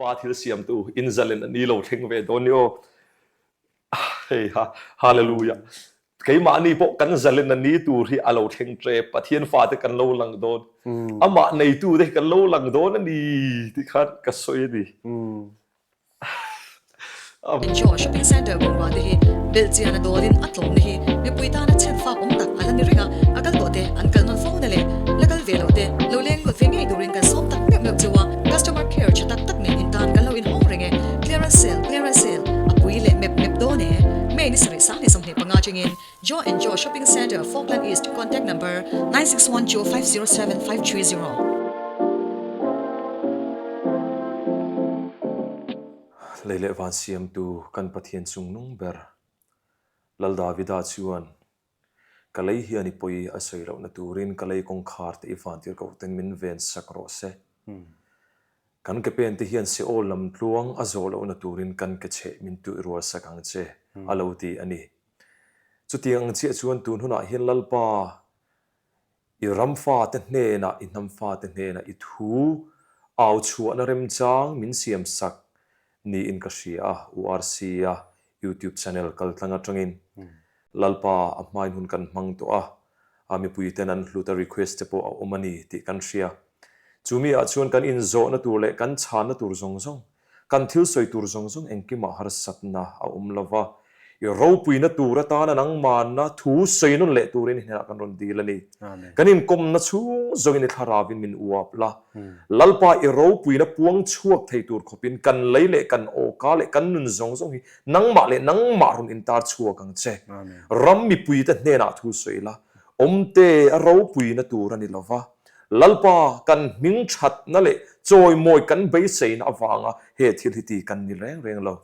Lalpa thil siamtu in zalen a ni lo thleng ve dawn ni aw. Hei ha, Hallelujah. Keimahni pawh kan zalen a ni tur hi a lo thleng ṭep. Pathian fate kan lo lang dawn. Amah neitu te hi kan lo lang dawn a ni tih khan ka sawi a ni. Enjoy Shopping Centre bungrua te hi belhchian a dawlin a tlawmna hi mipui tana chhenfak awm tak a la ni reng a, a kal tawh te an kal nawn fo na leh la kal ve loh te lo leng lut ve ngei turin kan sawm tak meuh meuh cheu a, customer care tha tak tak nen intan kan lo inhawng reng e, clearance sale clearance sale a pui leh mep mep dawn e, May ni sarih 2025 atangin Joe and Joe Shopping Centre Falkland East contact number 961 2 507 530. Lei leh van siamtu kan Pathian chungnung ber Lal Davida chuan, Ka lei hian i pawi a sawi lohna turin ka lei kawngkhar te i vantir ko ten min ven sak rawh se. Kan ke pen te hian Seol lam tluang a zawh lohna turin kan ke chheh min tuih rual sak ang che, a lo ti a ni. Chutiang ang chiah chuan tun hunah hian Lalpa, i ram fate hnenah, i hnam fate hnenah i thu au chhuahna remchang min siam sak niin ka hria a, URC-a YouTube channel kaltlang atangin Lalpa a hmain hun kan hmang tawh a, a mipuiten an hlut a request te pawh a awm a ni tih kan hria. Chumi ah chuan kan inzawhna tur leh kan chhanna tur zawng zawng Kan thil sawi tur zawng zawng engkimah harsatna a awm lo va, i ropuina tur atana nangmanna thu sawi nawn leh turin i hnenah kan rawn dil a ni. Kan inkawmna chhung zawngin i thlarauin min uap la, Lalpa i ropuina puang chhuak thei tur khawpin kan lei leh kan awka leh kan nun zawng zawng hi nangmah leh nangmah rawn intar chhuak ang che. Ram mipuite hnenah thu sawi la, awmte a ropuina tur a ni lo va, Lalpa, kan hming thatna leh chawimawi kan beiseina avanga he thil hi ti kan ni reng reng lo.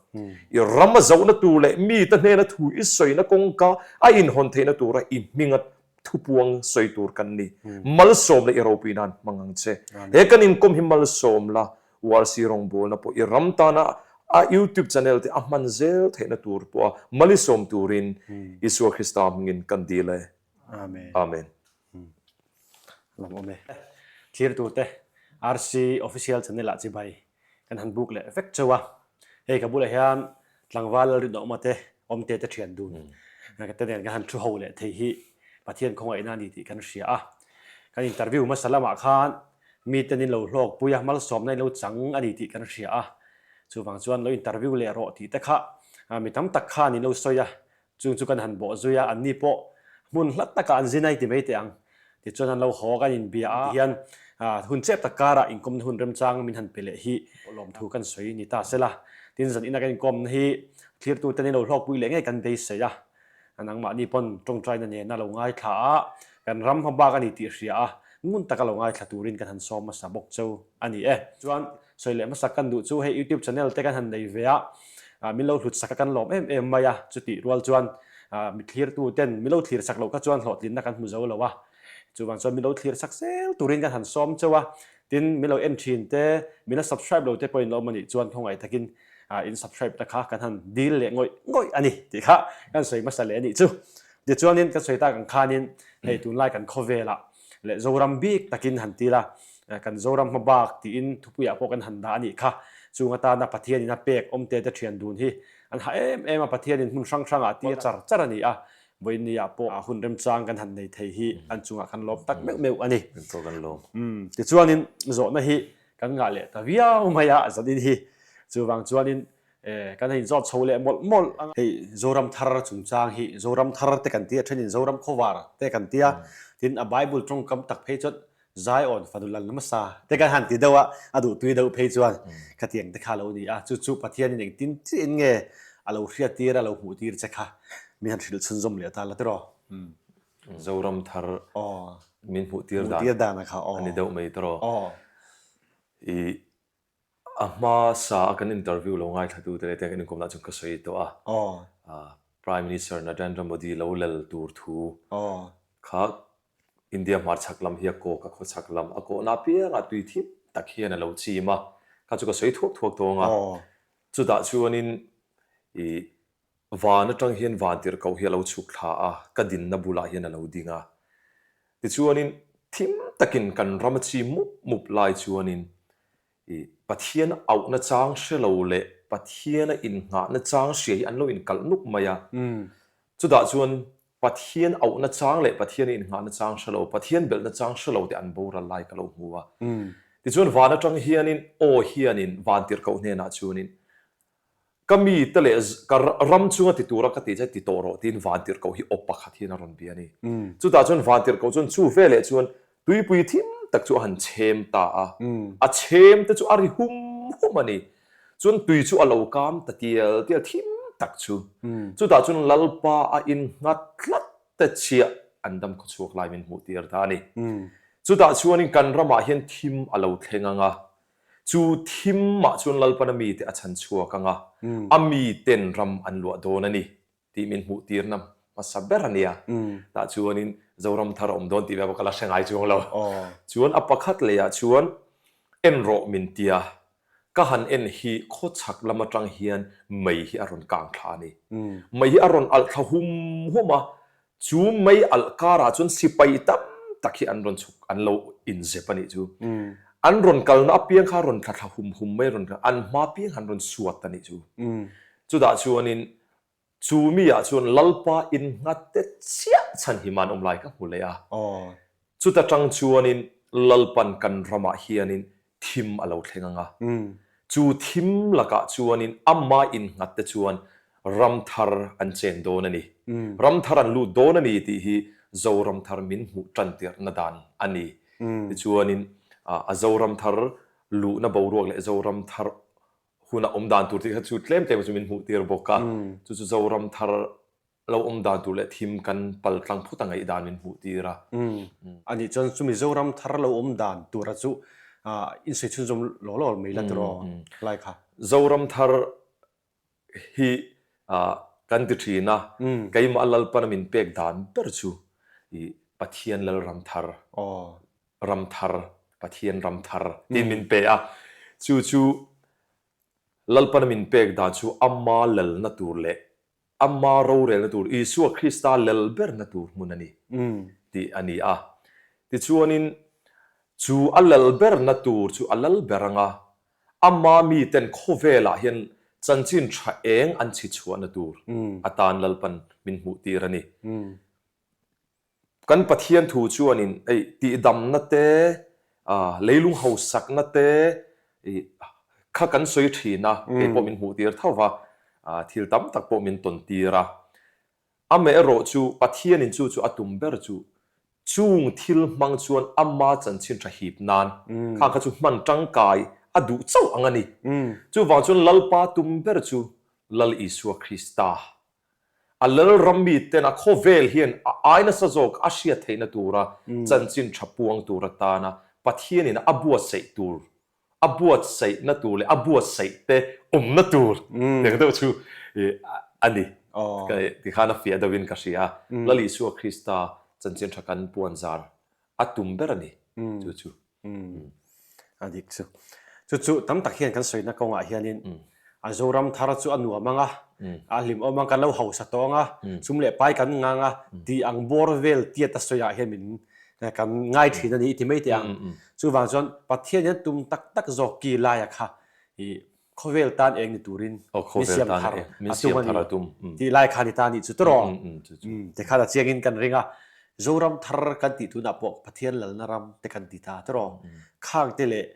I ram a zohna tur leh mite hnena thu i sawina kawngka a inhawn theihna tura i hminga thupuang sawi tur kan ni. Malsawm leh i ropui nan hmang ang che. He kan inkawm hi malsawm la, URC rawngbawlna pawh i ram tana a YouTube channel te a hman zel theihna tur pawha malisawm turin Isua Krista hmingin kan dil e. Amen. Amen. Lam awm e. Thlir turte RC Official Channel ah chibai kan han buk leh vek chauh a. Hei ka bulah hian tlangval Lalrinawma te awmte te thian dun ka te nen kan han thu ho leh thei hi Pathian khawngaihna a ni tih kan hria a. Kan interview hmasa lamah khan miten in lo hlawkpui a, malsawmna in lo chang a ni tih kan hria a. Chuvang chuan lo interview leh rawh tih te kha mi tam tak khan in lo sawi a. Chung chu kan han bawh zui a, anni pawh hmun hlat takah an zin a i ti mai teh ang. Tichuan an lo haw kan inbia a, tihian hun chep tak karah inkawmna hun remchang min han pe leh hi lawmthu kan sawi ni ta sela. Tin, zan ina kan inkawmna hi thlirtute ni lo hlawkpui leh ngei kan beisei a, nangmahni pawn tawngtaina nena lo ngaithla a, kan ram hma bak a ni tih hria a, ngun taka lo ngaithla turin kan han sawm hmasa bawk cheu a ni e. Chuan Sawi leh hmasak kan duh chu hei youtube channel te kan han nei ve a, min lo hlut sak a kan lawm em em mai a, chutih rual chuan mi thlirtu ten min lo thlir sak loh kha chuan hlawhtlinna kan hmu zo lo a, chuvang chuan min lo thlir sak zel turin kan han sawm cheu a, tin min lo en thin te, min la subscribe lo te pawhin la awm a nih chuan khawngaih takin in subscribe te kha kan han dil leh ngawih ngawih a ni tih kha kan sawi hmasa leh a nih chu. Tichuanin kan sawi tak ang khanin hei tunlai kan khawvelah leh Zoram bik takin han ti la, kan Zoram hma bak tiin thupuiah pawh kan han dah a nih kha. Chung atana Pathianin a pek awmte te thian dun hi an ha em em a, Pathianin hmun hrang hrangah tir char char a ni a, vawiinniah pawh hun remchang kan han nei thei hi an chungah kan lawm tak meuh meuh a ni. Tichuanin zawhna hi kan ngah leh ta viau mai a, zanin hi. Chuvang chuanin E, kan hei zawt chho leh mawlh mawlh ang. Hei Zoram thar chungchang hi Zoram thar te kan tia, thenin Zoram khawvar te kan tia, tin a Bible tawngkam tak phei chuan Zion fanu lal hmasa te kan han ti deuh a, a duh tui deuh phei chuan khatiang te kha a lo ni a, chu chu Pathianin engtin chiahin nge a lo hriat tir a, lo hmuh tir che kha min han hrilh chhunzawm leh ta la tiraw. Zoram thar min hmuh tir dan a ni deuh mai tiraw. I A hma sa a kan interview lo ngaithla te leh tiang kan inkawmna chuan ka sawi tawh a. Prime Minister Narendra Modi lo lel tur thu kha India hmarchhak lam hi a kawk a, khawchhak lam a kawhna apiangah tui thim tak hian a lo chim a, kha chu ka sawi thuak thuak tawng a. Chutah chuanin i van atang hian vantirhkoh hi a lo chhuk thla a, ka dinna bulah hian a lo ding a. Tichuanin thim takin kan ram a chim mup mup lai chuanin. I Pathian auhna chang hre lo leh Pathiana innghahna chang hria hi an lo inkalh nuk mai a. Chutah chuan Pathian auhna chang leh Pathiana innghahna chang hre lo, Pathian belhna chang hre lo te an boral lai ka lo hmu a. Tichuan van atang hianin aw hianin vantirhkoh hnenah chuanin Ka mite leh ka ram chunga ti tura ka tih che ti tawh rawh tiin vantirhkoh hi aw pakhat hian a rawn bia a ni. Chutah chuan vantirhkoh chuan chu veleh chuan tuipui thim tak chu a han chhem ta a, a chhem te chu a ri hum hum a ni. Chuan tui chu a lo kam ta tial tial thim tak chu. Chutah chuan Lalpa a innghat tlat te chiah an dam khawchhuak lai min hmuh tir ta a ni. Chutah chuanin kan ramah hian thim a lo thleng ang a, Chu thim mah chuan Lalpana mite a chhan chhuak ang a, a miten ram an luah dawn a ni tih min hmuh tirna hmasa ber a nia. Tah chuanin Zoram thar a awm dawn tih vel pawh ka la hre ngai chuang lo. Chuan a pakhat leiah chuan en rawh min tia, ka han en hi khawchhak lam atang hian mei hi a rawn kang thla a ni. Mei hi a rawn alh thla hum hum a, Chu mei alh karah chuan sipai tam tak hi an rawn chhuk, an lo inzep a nih chu. An rawn kalna apiang kha rawn thla thla hum hum mai rawn an hma piang han rawn suat a nih chu. Chutah chuanin chu mi ah chuan Lalpa innghat te chiah chhan hi man awm lai ka hmu leh a. Chuta tang chuanin Lalpan kan ramah hianin thim a lo thleng ang a. Chu thim lakah chuanin ama innghat te chuan ram thar an chen dawn a ni. Ram thar an lut dawn a ni tih hi Zoram thar min hmuh tan tirhna dan a ni. Tichuanin a Zoram thar luhna boruak leh Zoram thar huna awm dan tur tih kha chu tlem tlem chu min hmuh tir bawk a. Chu chu Zoram thar lo awm dan tur leh thim kan pal tlang phut a ngaih dan min hmuh tir a. Anih chuan chu Mizoram thar lo awm dan tura chu insawi chhunzawm law law mai la tiraw lai kha? Zoram thar hi kan ti thin a, keimah Lalpana min pek dan ber chu i Pathian Lalram thar, ram thar, Pathian ram thar tiin min pe a, chu chu Lalpana min pek dan chu ama lalna tur leh Ama rorelna tur, Isua Krista lel berna tur hmun a ni tih a ni a. Tichuanin, chu a lel berna tur chu a lal ber ang a, ama miten khawvelah hian chanchin tha eng an chhi chhuahna tur atan Lalpan min hmuhtir a ni. Kan Pathian thu chuanin ei tihdamna te, leilung hausakna te kha kan sawi thin a, kei pawh min hmuh tir tho va, thil tam tak pawh min tawn tir a. Amaherawh chu Pathianin chu chu a tum ber chu chung thil hmang chuan ama chanchin tha hip nan khang kha chu hman tangkai a duh chauh ang a ni. Chuvang chuan Lalpa tum ber chu Lal Isua Krista A lalram miten a khawvel hian a ai nasa zawk a hriat theihna tura chanchin tha puang tur atana Pathianin a buatsaih tur, a buatsaihna tur leh a buatsaih te awmna tur tiang deuh chu a ni. Tikhan a fiah deuhin ka hria a, Lal Isua Krista chanchin tha kan puanzar a tum ber a ni chu chu. A dik chu. Chu chu tam tak hian kan sawina kawngah hianin a Zoram thar chu a nuam ang a, a hlimawm ang, kan lo hausa tawh ang a, sum leh pai kan ngang a tih ang bawr vel tiat a sawiah hian min kan ngai thin a ni i ti mai teh ang. Chuvang chuan Pathian hian tum tak tak zawk ki laia kha i Khawvel tan eng ni turin min siam thar a tum a ni tih lai kha ni ta a nih chu tawh. Tikhan a chiangin kan ring a, Zoram thar kan tih tunah pawh Pathian lalna ram te kan ti ta tawh. Khang te leh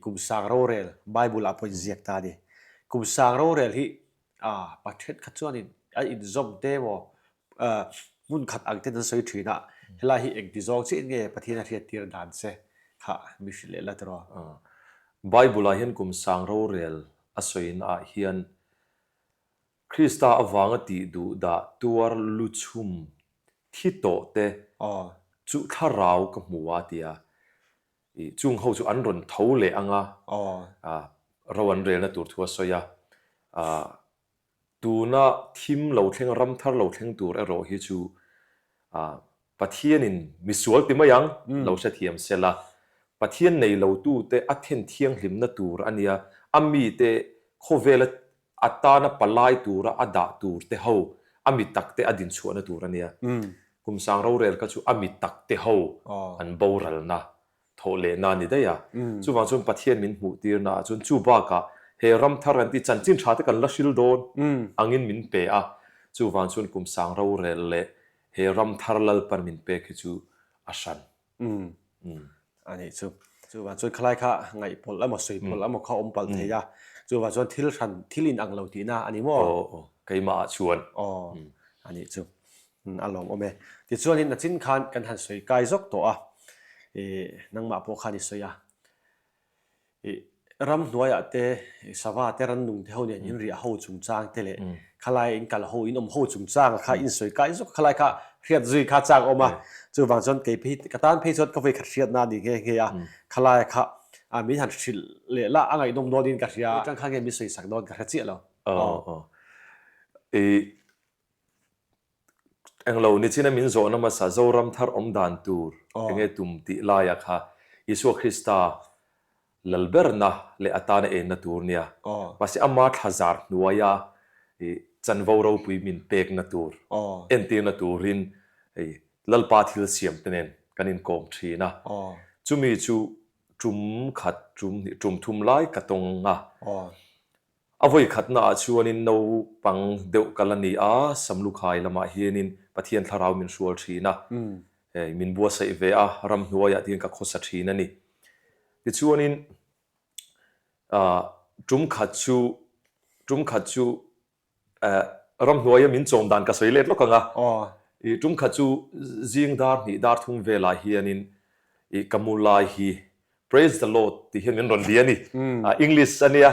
kum sang rorel Bible ah pawh inziak ta a ni. Kum sang rorel hi pa thenkhat chuanin an inzawm te emaw Hmun khat ang ten an sawi thin a, helai hi engti zawng chiah in nge Pathian a hriattir dan che kha mi hrilh leh la tiraw? Bible ah hian kum sang rorel a sawiin ah hian Krista avanga tih duh dah tuar lu chhum thi tawh te chu thlarau ka hmu a tia chung ho chu an rawn tho leh anga ro an relna tur thu a sawi a. Tuna thim lo thleng, ram thar lo thleng tur erawh hi chu Pathianin misual ti mai ang lo hrethiam se la, Pathian nei lotute a then thianghlimna tur a nia, a mite khawvela atana palai tura a dah tur te ho, a mi takte a dinchhuahna tur a nia. Kum sang rorel kha chu a mi takte ho an boralna. Thawh lehna a ni daih a. Chuvang chuan Pathian min hmuh tirna ah chuan chu bakah he ram thar kan tih chanchin tha te kan la hril dawn angin min pe a. Chuvang chuan kum sang rorel leh he ram thar Lalpan min pek hi chu a hran. A nih chu. Chuvang chuan khalai kha ngaihpawlh emaw sawi pawlh emaw kha awm palh thei a. Chuvang chuan thil hran thil in ang lo tihna a ni maw? Aw aw keimah ah chuan. Aw a nih chu. A lawm awm e. Tichuanin nachin khan kan han sawi kai zawk tawh a, ih nangmah pawh khan i sawi a. Ih ramhnuaiah te, sava te, rannung te ho nen in riah ho chungchang te leh khalai in kal ho, in awm ho chungchang kha in sawi kai zawk a, khalai kha hriat zui kha chak awm a. Chuvang chuan kei phei ka tan phei chuan ka vawikhat hriatna a ni nghe nghe a, khalai kha min han hrilh leh lah a ngaihnawm dawnin ka hria. Atang khan nge min sawi sak dawn ka hre chiah lo. Aw aw. Ih Englo nichina min zawhna hmasa Zoram thar awm dan tur enge tum tih laia kha Isua Krista lal berna leh atana enna tur nia. Mahse ama thla zar hnuaia chanvo ropui min pekna tur entirna turin Lalpa thil siam te nen kan inkawm thin a. Chumi chu tum khat tum hnih tum thum lai ka tawng a. A vawi khatnaah chuanin naupang deuh kal a ni a, Samlukhai lamah hianin Pathian thlarau min hrual thin a, hei min buatsaih ve a, ramhnuaiah te hian ka khawsa thin a ni. Tichuanin tum khat chu tum khat chu ramhnuaia min chawm dan ka sawi let lawk ang a, tum khat chu zing dar hnih dar thum velah hianin ka mu lai hi Praise the Lord tih hian min rawn bia a ni. English a nia,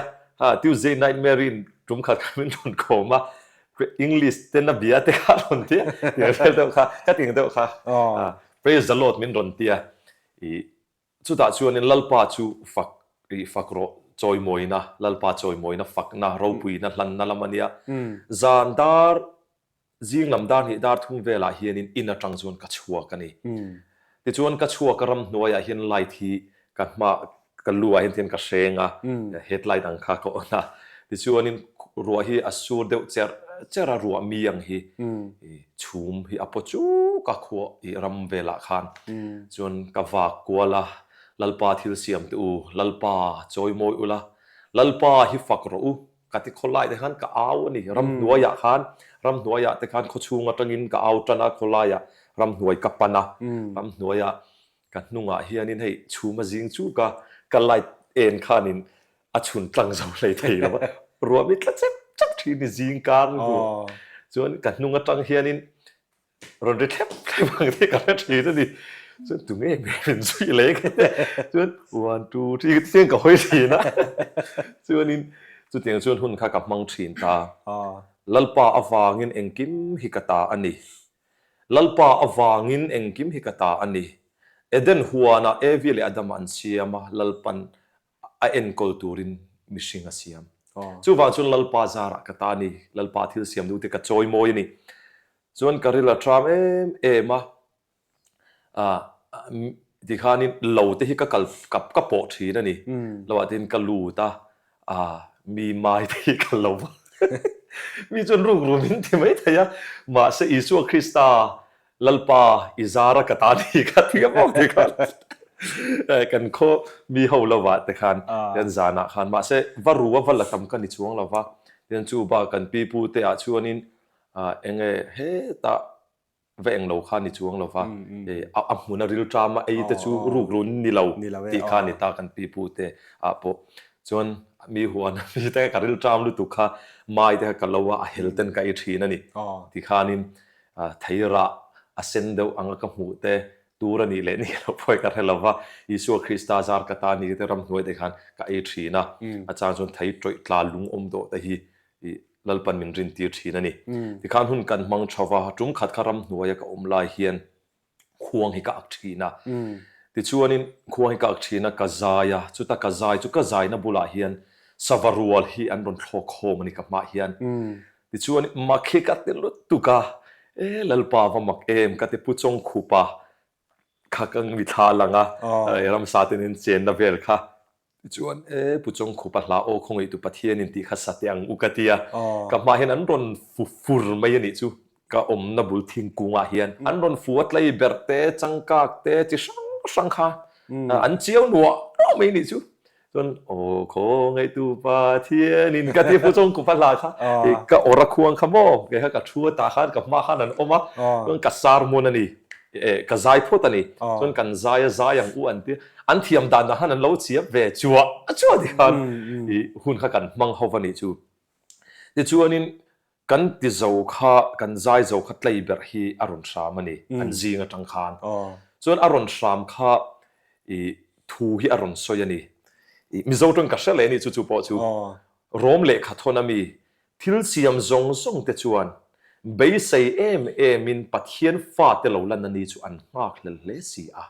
Tuesday Nightmare in tum khat kha min rawn kawm a, English ten a bia te kha a rawn ti a, tiang vel deuh kha, ka ti ang deuh kha, Praise the Lord min rawn ti a. Chutah chuanin Lalpa chu fak, fak rawh, chawimawina, Lalpa chawimawina, fakna, ropuina, hlanna lam a nia. Zan dar Zing lam dar hnih dar thum velah hianin in atang chuan ka chhuak a ni. Tichuan ka chhuak a ramhnuaiah hian light hi ka hma ka lu ah hian tihian ka hreng a, headlight ang kha ka on a. Tichuanin ruah hi a sur deuh cher cher a, ruah mi ang hi chhum hi a paw chuk a khua i ram velah khan. Chuan ka vak kual a, Lalpa thil siam teh u, Lalpa chawimawi ula, Lalpa hi fak rawh u Ka ti khawlai te khan ka au a ni. Ramhnuaiah khan, ramhnuaiah te khan khawchhung atangin ka au tan a, khawlaiah ramhnuai ka pan a. Ramhnuaiah ka hnungah hianin hei chhum a zing chu ka ka light en khanin a chhun tlang zo hlei thei lo a. Ruah mi tla chep chep thin ni zing kar ruah. Chuan ka hnung atang hianin Rawn ri thlep thlep ang te ka hre thin a ni. Chuan tu nge nge min zui leh ka ti. Chuan one two three ka ti chiang ka hawi thin a. Chuanin chutiang chuan hun kha ka hmang thin ta. Lalpa avangin engkim hi ka ta a ni. Lalpa avangin engkim hi ka ta a ni. Eden huanah Evi leh Adama an siam a, Lalpan a enkawl turin mihring a siam. Chuvang chuan Lalpa zarah ka ta a ni, Lalpa thil siam duh te ka chawi mawi a ni. Chuan ka ril a tram em em a, tikhanin lo te hi ka kal ka pawh thin a ni. Lo ah te hian ka lut a, mi mai te hi ka lo va. Mi chuan ruk ru min ti mai thei a, mahse Isua Krista Lalpa i zara ka ta ni kha ti a maw ti khan kan khaw mi ho lovah te khan tian zanah khan mahse va ru a va la tam ka ni chuang lova tian chu ba kan pi pu te ah chuanin eng nge hetah va eng lo kha ni chuang lova a hmun a rilṭam a ei te chu ruk run ni lo tih kha ni ta kan pi pu te ah pawh chuan mi huan a mi te ka rilṭam lutuk kha mai te kha ka lo a a hel ten ka ei ṭhin a ni ti khanin Thei rah a sen deuh anga ka hmuh te tur a nih leh nih loh pawh ka hre lo va, Isua Krista zar ka ta ni te ramhnuai te khan ka ei thin a, a chang chuan thei tawih tla lung awm dawh te hi Lalpan min rin tir thin a ni. Tikhan hun kan hmang tha va, tum khat kha ramhnuaia ka awm lai hian khuang hi ka ak thin a, tichuanin khuang hi ka ak thin a, ka zai a, chuta ka zai chu ka zaina bulah hian sava rual hi an rawn thlawk khawm a ni ka hmah hian. Tichuan mak hi ka ti lutuk a, e Lalpa va mak em ka ti Pu Chawngkhupa kha ka mithla a lang a, ramsa ten in chenna vel kha. Tichuan e Pu Chawngkhupa hla aw khawngaih tu Pathian in tih kha sa teh ang u ka ti a, ka hmah hian an rawn fu fur mai a nih chu ka awmna bul thingkungah hian an rawn fu a tlei ber te, changkak te chi hrang hrang kha. An chiau nuah nuah mai nih chu. Chuan aw khaw ngaihtu Pathianin ka ti pu chawng kupa hla kha ka awr a khuang kha maw kei kha ka thu a tah khan ka hma khan an awm a chuan ka sermon a ni ka zai phawt a ni chuan kan zai a zai ang u an ti an thiam dan ah khan an lo chiap ve chuah a chuah ti khan hun kha kan hmang ho a nih chu tichuanin Kan ti zo kha, kan zai zo kha tlei berh hi a rawn hram a ni, an zing atang khan. Chuan a rawn hram kha i thu hi a rawn sawi a ni. I Mizo tawng ka hre leh a ni chu chu pawh chu. Rom lehkha thawn a mi, thil siam zawng zawng te chuan beisei em em in Pathian fate lo lan a ni chu an nghak hlel hle si a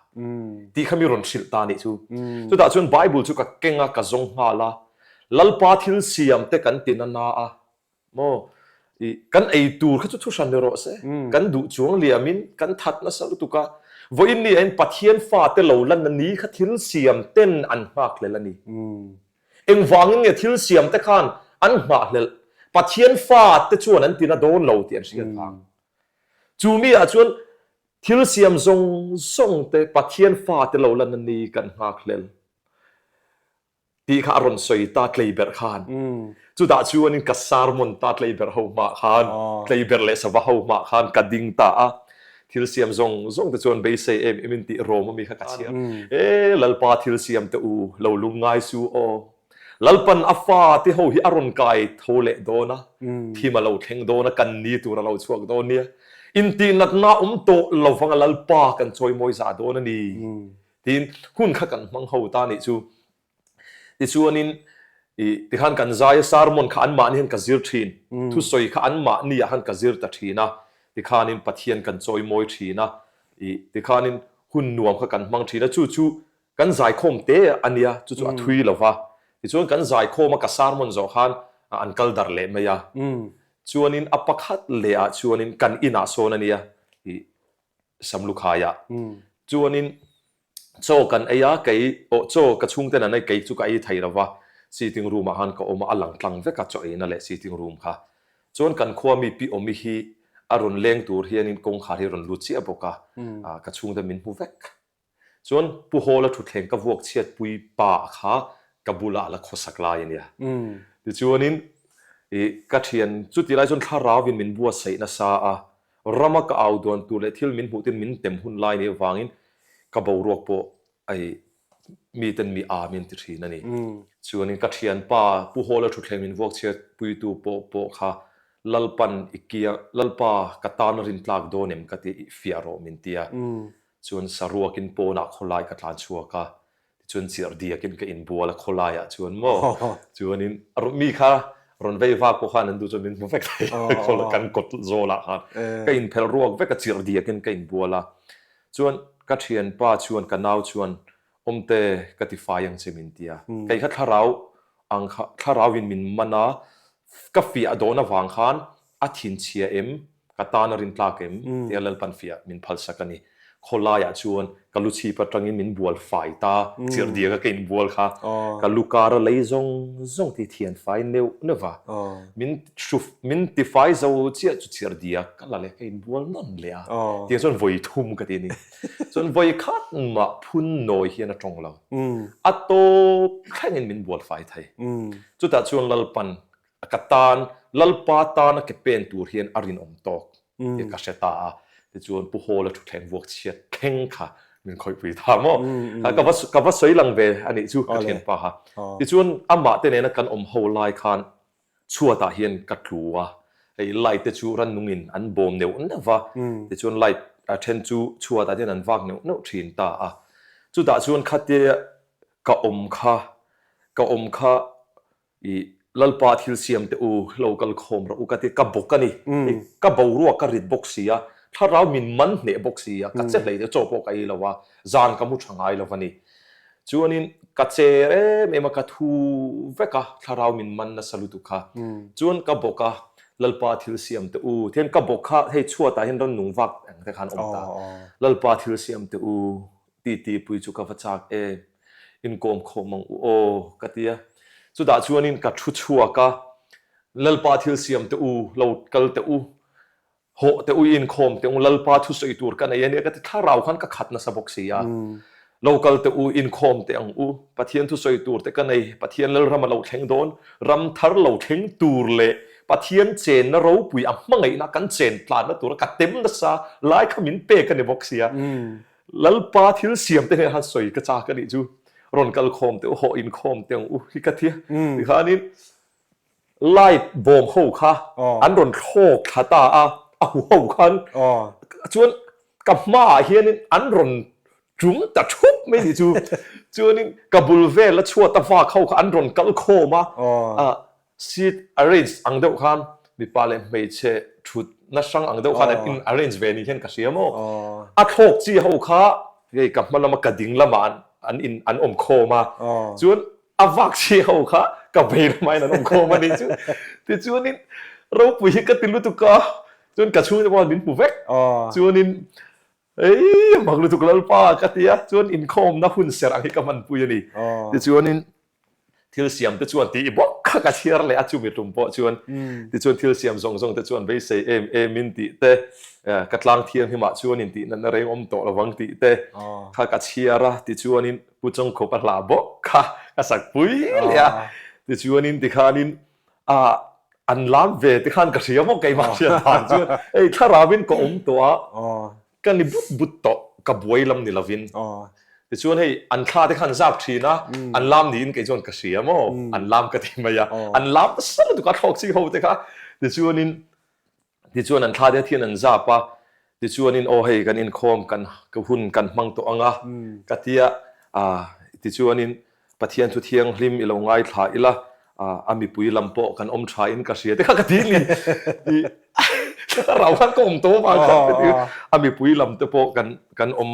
tih kha mi rawn hrilh ta a nih chu. Chutah chuan Bible chu ka keng a, ka zawng nghal a, Lalpa thil siam te kan ti nana a, Maw? I kan ei tur kha chu thu hran ni rawh se. Kan duh chuang liamin kan that nasa lutuk a. Vawiin ni ahin Pathian fate lo lanna ni kha thil siam ten an nghakhlel a ni. Engvangin nge thil siam te khan an nghahhlelh? Pathian fate chuan an tina dawn lo tih an hriat vang. Chu mi ah chuan thil siam zawng zawng te Pathian fate lo lanna ni kan nghakhlel. Tih kha a rawn sawi ta Tleiberh khan. Chutah chuanin ka sermon ta Tleiberh ho hmah khan, Tleiberh leh sava ho hmah khan ka ding ta a. Thil siam zawng zawng te chuan beisei em em in tih rawm ami kha ka chhiar. E Lalpa thil siam te u, lo lung ngai su aw. Lalpan a fa te ho hi a rawn kai tho leh dawn a, thim a lo thleng dawn a, kan ni tur a lo chhuak dawn nia. Intihnatna awm tawh lovang a Lalpa kan chawimawi zah dawn a ni. Tiin hun kha kan hmang ho ta nih chu. Tichuanin i tikhan kan zai a sermon kha anmahni hian ka zir thin, thusawi kha anmahni ah khan ka zir ta thin a, tikhanin Pathian kan chawimawi thin a, i tikhanin hun nuam kha kan hmang thin a, chu chu kan zaikhawm te a nia, chu chu a thui lo va. Tichuan kan zaikhawm a ka sermon zawh khan an kal darh leh mai a. Chuanin a pakhat leh ah chuanin kan inah sawn a nia, i Samlukhaiah chuanin chaw kan ei a, kei aw chaw ka chhungten an ei, kei chu ka ei thei lo va, sitting room ah khan ka awm a, a lang tlang vek a chaw eina leh sitting room kha. Chuan kan khua mi Pi Awmi hi a rawn leng tur hianin kawngkhar hi a rawn lut chiah bawk a, ka chhungte min hmu vek. Chuan Pu Hawla thutthleng ka vuak chhiatpui pa kha ka bulah a la khawsak lai a nia. Tichuanin i ka thian chuti lai chuan thlarauin min buatsaih nasa a, rama ka au duan tur leh thil min hmuh tin min tem hun lai nih avangin ka boruak pawh i miten mi a min ti thin a ni. Chuanin ka thianpa Pu Hawla thutthleng min vuak chhiatpuitu pawh pawh kha Lalpan i kia Lalpa ka tan a rintlak dawn em ka ti i fiah rawh min ti a. Chuan saruakin pawnah khawlai ka tlan chhuak a, tichuan chirh diakin ka inbual a khawlaiah chuan maw chuanin mi kha rawn vei vak pawh khan an duh chuan min hmu vek thei khawl kan kawt zawlah khan ka inphelh ruak vek a chirh diakin ka inbual a chuan ka thianpa chuan ka nau chuan awmte ka ti fai ang che min ti a kei kha thlarau ang kha thlarauin min man a ka fiah dawn avang khan A thinchhia em? Ka tan a rintlak em? Tia Lalpan fiah min phalsak a ni. Khawlaiah chuan ka lu chhip atangin min bual fai ta, chirh diaka ka inbual kha ka lu kar a lei zawng zawng tih thian fai neuh neuh va. Min hru min ti fai zo chiah chu chirh diak ka la leh ka inbual nawn leh a. Tiang chuan vawi thum ka ti a ni. Chuan vawi khat mah phun nawi hian a tawng lo. A tawp thlengin min bual fai thei. Chutah chuan Lalpan Ka tan, Lalpa tana ke pen tur hian a rinawm tawk tih ka hre ta a. Tichuan Pu Hawla thutthleng vuak chhiat thleng kha min khawihpui ta maw? Ka va ka va sawi lang ve a nih chu ka thianpa kha. Tichuan amah te nena kan awm ho lai khan chhuatah hian ka tlu a, hei light te chu rannungin an bawm neuh neuh va, tichuan light a then chu chhuatah hian an vak neuh neuh thin ta a. Chutah chuan khatia ka awm kha, ka awm kha I Lalpa thil siam teh u, lo kal khawm rawh u ka ti, ka bawk a ni. I ka boruak ka rit bawk si a, thlarau min man hneh bawk si a, ka che hlei deuh chaw pawh ka ei lo a, zan ka mu tha ngai lo a ni. Chuanin ka cher em em a, ka thu vek a, thlarau min man nasa lutuk kha. Chuan ka bawk a, Lalpa thil siam teh u, tihian ka bawk kha hei chhuatah hian rannung vak ang te khan awm ta. Lalpa thil siam teh u, Titi pui chu ka va chak em, inkawm khawm ang u aw ka ti a. Chutah chuanin ka thu chhuak a, Lalpa thil siam teh u, lo kal teh u, hawh teh u, inkhawm teh u, Lalpa thusawi tur ka nei a nia ka ti, thlarau khan ka khat nasa bawk si a. Lo kal teh u, inkhawm teh ang u, Pathian thusawi tur te ka nei, Pathian Lalram a lo thleng dawn, ram thar lo thleng tur leh Pathian chenna ropui a hmangaihna kan chen tlanna tura ka tem nasa lai kha min pek a ni bawk sia. Lalpa thil siam te hnenah khan sawi ka chak a nih chu, rawn kal khawm teh u, hawh inkhawm teh ang u hi ka tia. Tikhanin light bawm ho kha an rawn thlawk thla ta a, a hu ho khan chuan ka hmaah hianin an rawn tum ta thup mai nih chu. Chuanin ka bul vel a chhuat a vak ho kha an rawn kal khawm a, seat arrange ang deuh khan mipa leh hmeichhe thutna hrang ang deuh khan an in arrange ve ni hian ka hria maw. A thlawk chi ho kha hei ka hma lama ka ding lamah an in an awm khawm a, chuan A vak chi ho kha ka vei lamain an awm khawm a nih chu. Tichuanin ropui hi ka ti lutuk a, chuan ka chhungte pawh min hmu vek. Chuanin ei a mak lutuk Lalpa ka ti a, chuan inkhawmna hun serh ang hi ka hmanpui a ni. Tichuanin thil siam te chuan tih bawk kha ka chhiar leh a, chumi tum pawh chuan tichuan thil siam zawng zawng te chuan beisei em em in tih te, ka tlang thianghlimah chuan intih natna reng awm tawh lovang tih te kha ka chhiar a, tichuanin Pu Chawngkhup a hla bawk kha ka sak pui leh a, tichuanin tikhanin ah an lam ve te khan ka hria maw keimah hriat dan chuan hei thlarauin ka awm tawh a, ka ni but but tawh ka buai lam ni lovin. Tichuan hei an thla te khan zap thin a, an lam niin kei chuan ka hria maw, an lam ka ti mai a, an lam nasa lutuk a thlawk chi ho te kha, tichuanin Tichuan an thla te thian an zap a, tichuanin aw hei kan inkhawm kan hun kan hmang tawh ang a ka ti a, tichuanin Pathian thu thianghlim i lo ngaithla ila a mipui lam pawh kan awm tha in ka hria te kha ka ti ni i thlarau khan ka awm tawh avang khan ka ti a mipui lam te pawh kan kan awm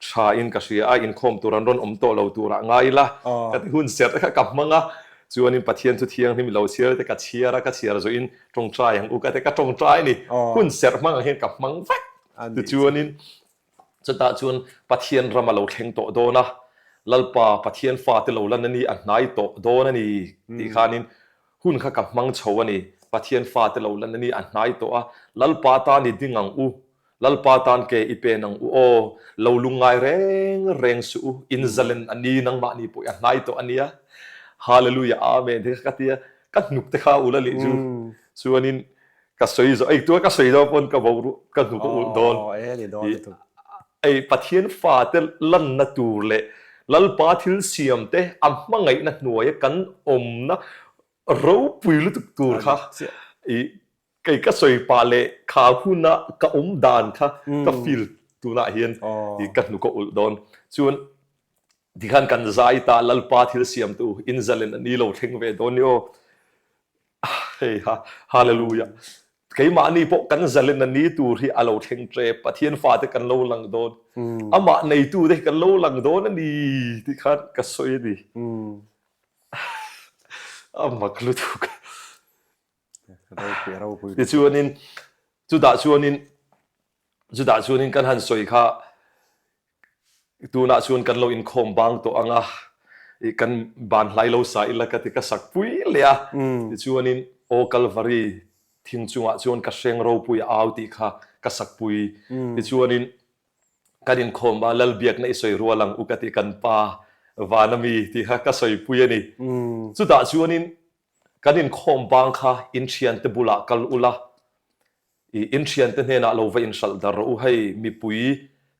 Tha in ka hria a, inkhawm tur an rawn awm tawh lo turah ngai ila ka ti hun serh te kha ka hmang a, chuanin Pathian chu thianghlim i lo chhiar te ka chhiar a, ka chhiar zawhin tawngtai ang u ka ti ka tawngtai a ni, hun serh hmang ang hian ka hmang vek tichuanin chutah chuan Pathian ram a lo thleng tawh dawn a, Lalpa Pathian fate lo lan a ni, a hnai tawh dawn a ni tih khanin hun kha ka hmang chho a ni, Pathian fate lo lan a ni, a hnai tawh a, Lalpa tan i ding ang u Lalpa tan ke i pen ang u aw, lo lungngai reng reng suh u, in zalen a ni, nangmahni pawh i a hnai tawh a nia. Hallelujah Amen te kha ka ti a, ka hnuk te kha ul a lih chu, chuanin ka sawi zawh, ei tua ka sawi zawh pawn ka bo ruh, ka hnuk a ulh dawn. Ei Pathian fate lanna tur leh Lalpa thil siam te a hmangaihna hnuaia kan awmna ropui lutuk tur kha i Kei ka sawi pah leh kha huna ka awm dan kha ka feel tunah hian i ka hnuk a ulh dawn. Chuan tikhan kan zai ta Lalpa thil siamtu in zalen a ni lo thleng ve dawn ni aw. Hei ha Hallelujah. Keimahni pawh kan zalen a ni tur hi a lo thleng tep Pathian fate kan lo lang dawn. Amah neitu te hi kan lo lang dawn a ni tih khan ka sawi a ni. A mak lutuk. Tichuanin chutah chuanin chutah chuanin kan han sawi kha tunah chuan kan lo inkhawm bang tawh ang a, i kan ban hlai lo sa ila ka ti ka sak pui leh a. Tichuanin Aw Kalvari thing chungah chuan ka hreng ropui a au tih kha ka sak pui. Tichuanin kan inkhawm a, Lalbiakna i sawi rual ang u ka ti kan pa van ami tih kha ka sawi pui a ni. Chutah chuanin Kan inkhawm bang kha in thiante bulah kal ula, i in thiante hnenah lo va inhralh dar rawh u, hei mipui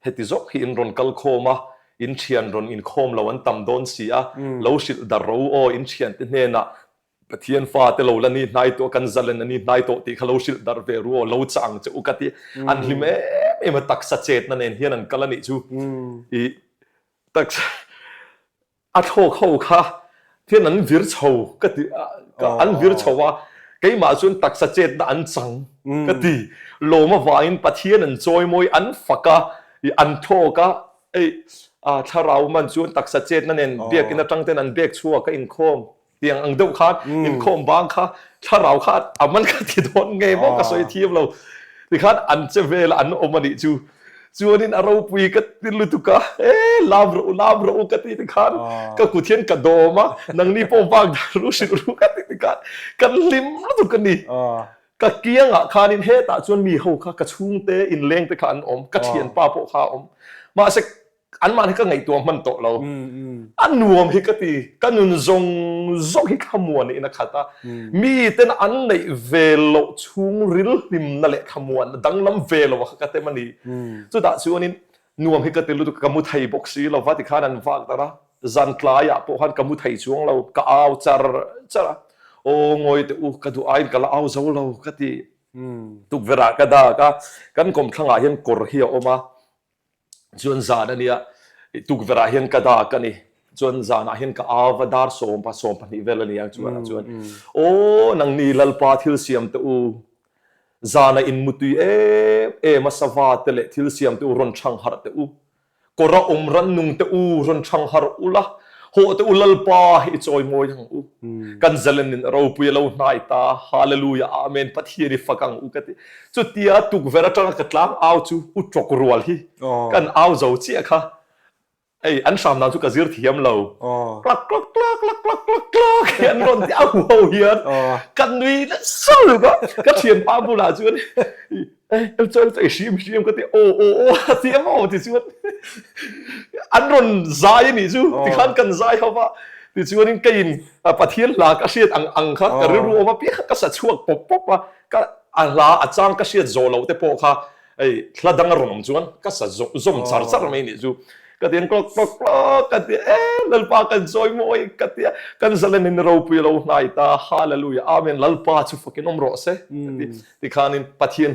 heti zawk hi in rawn kal khawm a, in thian rawn inkhawm lo an tam dawn si a, lo hrilh dar rawh u aw, in thiante hnenah Pathian fate lo la ni hnai tawh, kan zalen a ni hnai tawh tih kha lo hrilh dar ve ru aw, lo chah ang che u ka ti. An hlim em em a, taksa chetna nen hian an kal a nih chu. I taksa. A thlawk ho kha hian an vir chho ka ti an vir chho a, keimah chuan taksa chetna an chang ka ti. Lawm avangin Pathian an chawimawi, an fak a, an thlawk a, ei thlarau man chuan taksa chetna nen biakin atang ten an bek chhuak a inkhawm. Tiang ang deuh khan inkhawm bang kha thlarau kha a man ka ti dawn ngei maw ka sawi thiam lo. Tikhan an che vel a an awm a nih chu. Chuanin a ropui ka ti lutuk a, e lam rawh u lam rawh u ka ti tikhan ka kut hian ka dawm a, nangni pawh vak dan ru hrilh ru ka ti tikhan kan hlim lutuk a ni. Ka kiangah khanin hetah chuan mi ho kha ka chhungte inleng te kha an awm, ka thianpa pawh kha a awm. Mahse. Anmah hi ka ngaihtuah hman tawh lo. A nuam hi ka ti. Ka nun zawng zawng hi thlamuan in a khat a. Mi ten an neih ve loh chhungril hlimna leh thlamuanna danglam ve lo a kha ka tem a ni. Chutah chuanin nuam hi ka ti lutuk, ka mu thei bawk si lo va tikhan an vak darh a. Zan tlaiah pawh khan ka mu thei chuang lo, ka au char char a. Aw ngawi teh u, ka duh aiin ka la au zo lo ka ti. Tukverh ah ka dak a, kan kawmthlangah hian kawr hi a awm a. Chuan zan a nia, tukverh ah hian ka dak a ni. Chuan zan ah hian ka au va, dar sawmpa 12 vel a ni ang chuan ah chuan, Aw nangni Lalpa thil siam teh u, zan ah in mutui em em a sava te leh thil siam teh u rawn chhang harh teh u. Kawr a awm rannung teh u rawn chhang harh ula, hawh teh u Lalpa hi i chawi mawi ang u. Kan zalenin ropui a lo hnai ta, Hallelujah Amen Pathian i fak ang u ka ti. Chutia tukverh atanga ka tlang au chu u tawk rual hi kan au zo chiah kha. Ei an hram dan chu ka zir thiam lo. Klak klak klak klak klak klak klak hi an rawn ti a huho hian ka nui nasa lutuk a. Ka thianpa bulah chuan ei el chu el chu ei hrim hrim ka ti aw aw aw a ti emaw ti chuan an rawn zai a nih chu tikhan kan zai ho va tichuanin keiin Pathian hla ka hriat ang ang kha ka rilru awm apiang kha ka sa chhuak pawp pawp a ka a hla a chang ka hriat zawh loh te pawh kha hei hla dang a rawn awm chuan ka sa zawm zawm char char mai nih chu ka ti ang klawk klawk klawk ka ti e Lalpa kan chawi mawi ka ti a kan zalen in ropui a lo hnai ta Hallelujah Amen Lalpa chu fakin awm rawh se ka ti Tikhanin Pathian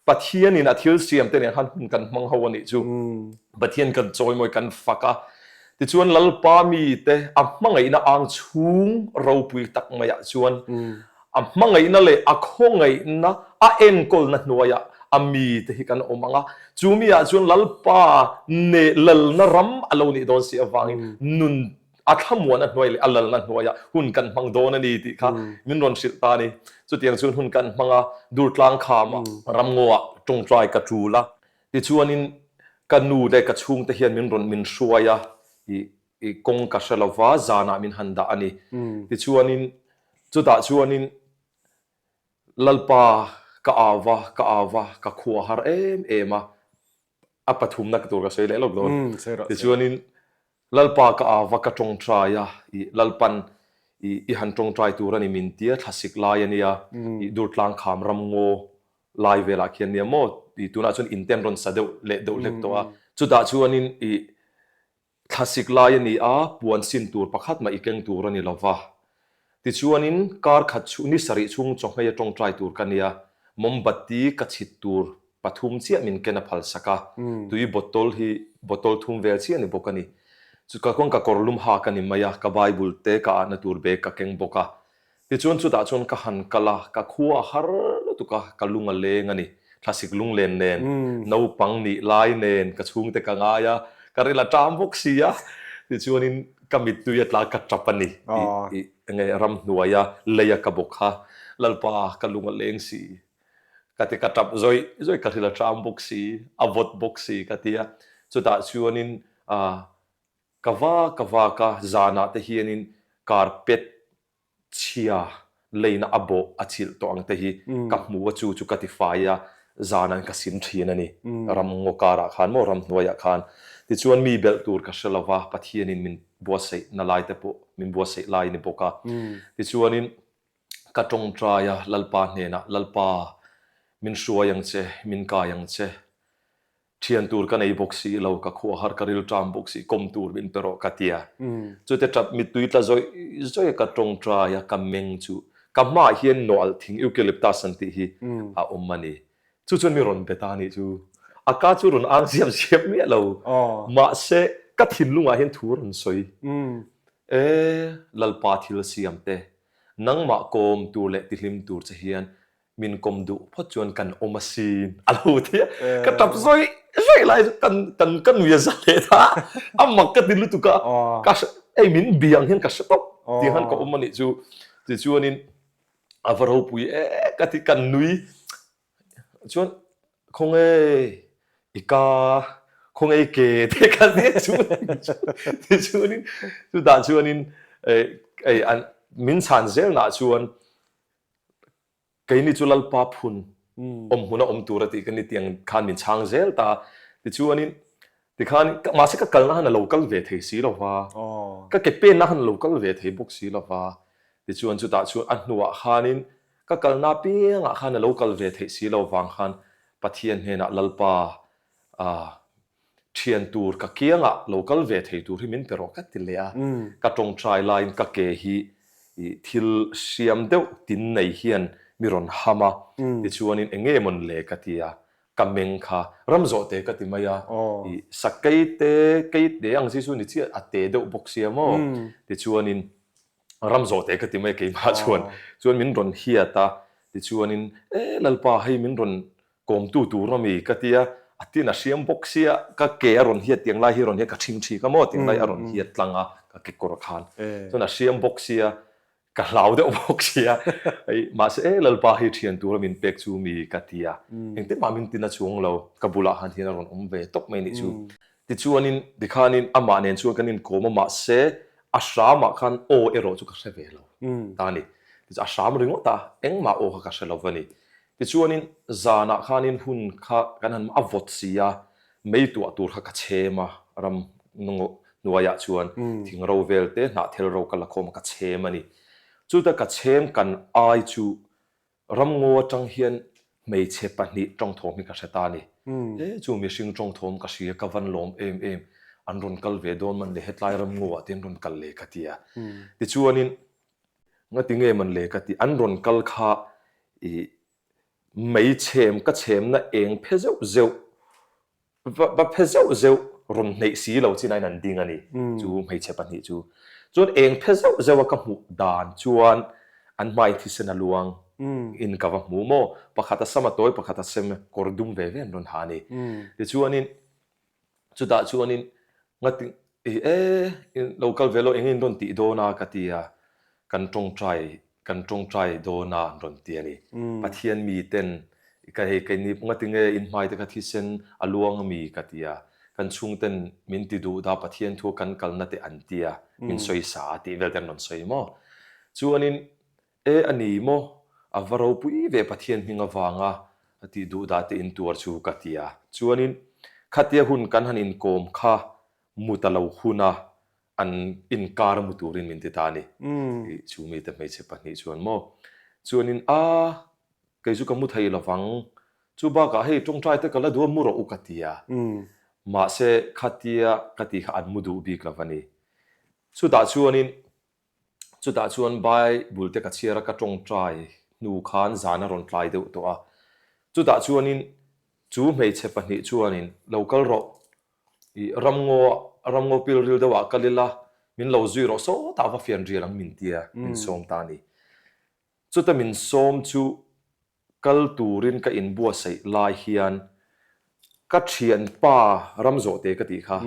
Pathianin a thil siam te nen khan hun kan hmang ho a nih chu. Pathian kan chawimawi kan fak a. Tichuan Lalpa mite a hmangaihna ang chhung ropui tak maiah chuan a hmangaihna leh a khawngaihna a enkawlna hnuaiah a mite hi kan awm ang a. Chu miah chuan Lalpa ne lalna ram a lo nih dawn si avangin nun a thlamuan a hnuai leh a lalna hnuaiah hun kan hmang dawn a ni tih kha min rawn hrilh ta a ni. Chutiang chuan hun kan hmang a, Durtlang khamah ramngaw-ah tawngtai ka tul a, tichuanin ka nu leh ka chhungte hian min rawn min hruai a, i kawng ka hre lova zanah min han dah a ni. Tichuanin chutah chuanin Lalpa ka au va, ka au va, ka khua har em em a, a pathumna tur ka sawi leh lawk dawn. Tichuanin Lalpa ka au va ka tawngtai a, i Lalpan i i han tawngtai tur a ni min tia thlasik lai a nia, i Durtlang kham ram ngaw lai velah khian nia maw, i tunah chuan in ten rawn sa deuh leh deuh hlek tawh a. Chutah chuanin i Thlasik lai a ni a, puan sin tur pakhat mah i keng tur a ni lo va. Tichuanin kar khat chhung, ni sarih chhung chawhmei a tawngtai tur ka nia, mawmbati ka chhit tur pathum chiah min ken a phal sak a, tui bottle hi bottle thum vel chiah a ni bawk a ni. Chu ka kawng ka kawr lum hak a ni mai a, ka Bible te ka ahna tur bag ka keng bawk a. Tichuan chutah chuan ka han kal a, ka khua a har lutuk a, ka lung a leng a ni. Thlasik lunglen nen, naupang nih lai nen ka chhungte ka ngai a, ka ril a ṭam bawk si a. Tichuanin ka mittui a tla ka ṭap a ni. I enge ramhnuaia leia ka bawk kha, Lalpa ka lung a leng si. Ka ti ka ṭap zawih zawih, ka ril a ṭam bawk si, a vawt bawk si ka ti a. Chutah chuanin ka vak ka vak a, zanah te hianin carpet chhia leina a bawh a chilh tawh ang te hi ka hmu a chu chu ka ti fai a zan an ka sim thin a ni ram ngaw karah khan maw ram hnuaiah khan tichuan mi belh tur ka hre lova Pathianin min buatsaih na lai te pawh min buatsaih lai a ni bawk a tichuanin ka tawngtai a Lalpa hnenah Lalpa min hruai ang che min kai ang che Thian tur ka nei bawk si lo, ka khua har ka ril ṭam bawk si, kawm tur min pe rawh ka ti a. Chute ṭap mittui tla zawih zawih a ka ṭawngṭai a, ka meng chu ka hmaah hian nawalh thing eucalyptus an tih hi a awm a ni. Chu chuan mi rawn be ta a nih chu. A ka chu rawn ang siam siam miah lo. Mahse, ka thinlungah hian thu rawn sawi. E, Lalpa thil siam te, nangmah kawm tur leh tihlim tur che hian min kawm duh phawt chuan kan awm asin a lo ti a ka tap zawih zawih lai chu kan kan ka nui a za leh ta a mak ka ti lutuk a ka hei min bia ang hian ka hre tawp tih khan ka awm anih chu tichuanin a va ropui e ka ti kan nui chuan khawnge i ka khawnge i ke te ka ti chu tichuanin chutah chuanin ei an min chhan zel nah chuan Keini chu Lalpa phun awm hmuna awm tur a tih ka ni tiang khan min chhang zel ta. Tichuanin. Tikhan mahse ka kalna han a lo kal ve thei si lo va, ka ke penna han a lo kal ve thei bawk si lo va. Tichuan chutah chuan a hnuah khanin ka kalna apiangah khan a lo kal ve theih si lo vang khan Pathian hnenah Lalpa thian tur ka kiangah lo kal ve thei tur hi min pe rawh ka ti leh a. Ka tawngtai laiin ka ke hi thil hriam deuh tin nei hian mi rawn ham a, tichuanin eng nge mawn le ka ti a, Ka meng kha ram zawh te ka ti mai a, i sakei te, kei te ang chi chu ni chiah a te deuh bawk sia maw? Tichuanin ram zawh te ka ti mai a keimah chuan, chuan min rawn hiat a, tichuanin e Lalpa hei min rawn kawmtu tur ami ka ti a, a tin a hriam bawk sia, ka ke a rawn hiat tiang lai hi rawn hiat ka ṭhing ṭhik a maw tiang lai a rawn hiat tlang a ka kekawr khan, chuan a hriam bawk sia Ka hlau deuh bawk sia. Hei, mahse e Lalpa hei thian tura min pek chu mi ka ti a. Engtin mah min tina chuang lo, ka bulah han hian a rawn awm ve tawp mai nih chu. Tichuanin, tikhanin amah nen chuan kan inkawm a, mahse a hramah khan aw erawh chu ka hre ve lo ta a ni. Tichuan a hram ringawt a, engmah aw kha ka hre lo va ni. Tichuanin zanah khanin hun kha kan han a vawt si a, Mei tuah tur kha ka chhem a, ram hnuaiah chuan thing ro vel te hnah thel ro ka la khawm a, ka chhem a ni. Chuta ka chhem kan ai chu ramngaw atang hian hmeichhe pahnih tawngthawm hi ka hre ta a ni. He chu mihring tawngthawm ka hria, ka van lawm em em, an rawn kal ve dawn man le hetlai ramngawah te an rawn kal le ka ti a. Tichuanin ngati nge man le ka ti, an rawn kal kha ih Mei chhem ka chhemna eng phe zeuh zeuh, va phe zeuh zeuh rawn hneih si lo chin aiin an ding a ni, chu hmeichhe pahnih chu. Chuan eng phe zeuh zeuh a ka hmuh dan chuan an hmai thisen a luang in ka va hmu maw? Pakhat a sam a tawi, pakhat a sem kawr dum ve ve an rawn ha a ni. Tichuanin Chutah chuanin ngati i e lo kal ve lo eng in rawn tih dawn a ka ti a, kan tawngtai kan tawngtai dawn a an rawn ti a ni. Pathian mi ten ka hei keini ngati nge in hmai te kha thisen a luang a mi ka ti a, kan chhung ten min ti duh dah Pathian thu kan kalna te an ti a, min sawi sa a tih vel te an rawn sawi maw. Chuanin E a ni maw? A va ropui ve Pathian hming avanga a tih duh dah te in tuar chu ka ti a. Chuanin khatia hun kan han inkawm kha mut a lo hun a, an inkar mu turin min ti ta a ni. Chu mite hmeichhe pahnih chuan maw? Chuanin a, kei chu ka mu thei lovang. Chu bakah hei tawngtai te ka la duh a, mu rawh u ka ti a. Mahse khatia ka tih kha an mu duh bik lo a ni. Chutah chuanin Chutah chuan Bible te ka chhiar a, ka tawngtai hnu khan zan a rawn tlai deuh tawh a. Chutah chuanin chu hmeichhe pahnih chuanin lo kal rawh, i ramngaw ramngaw pilril deuhah kal ila, min lo zui rawh sawtah va fian rial ang min tia, min sawm ta a ni. Chuta min sawm chu Kal turin ka inbuatsaih lai hian ka thianpa Ramzawhte ka tih kha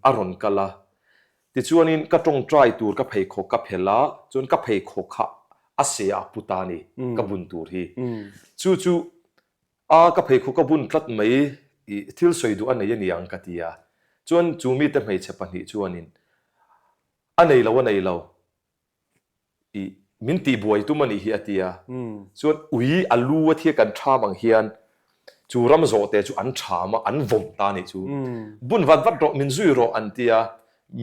a rawn kal a, tichuanin ka tawngtai tur ka pheikhawk ka phelh a, chuan ka pheikhawk kha a se a pu ta a ni, ka bun tur hi. Chu chu a ka pheikhawk ka bun tlat mai i thil sawi duh a nei a ni ang ka ti a, chuan chu mite hmeichhe pahnih chuanin a nei lo a nei lo, I min tihbuai tum a nih hi a ti a. Chuan ui a lu a thia kan ṭham ang hian chu ram zawhte chu an ṭham a, an vawm ta a nih chu. Bun vat vat rawh, min zui rawh an ti a,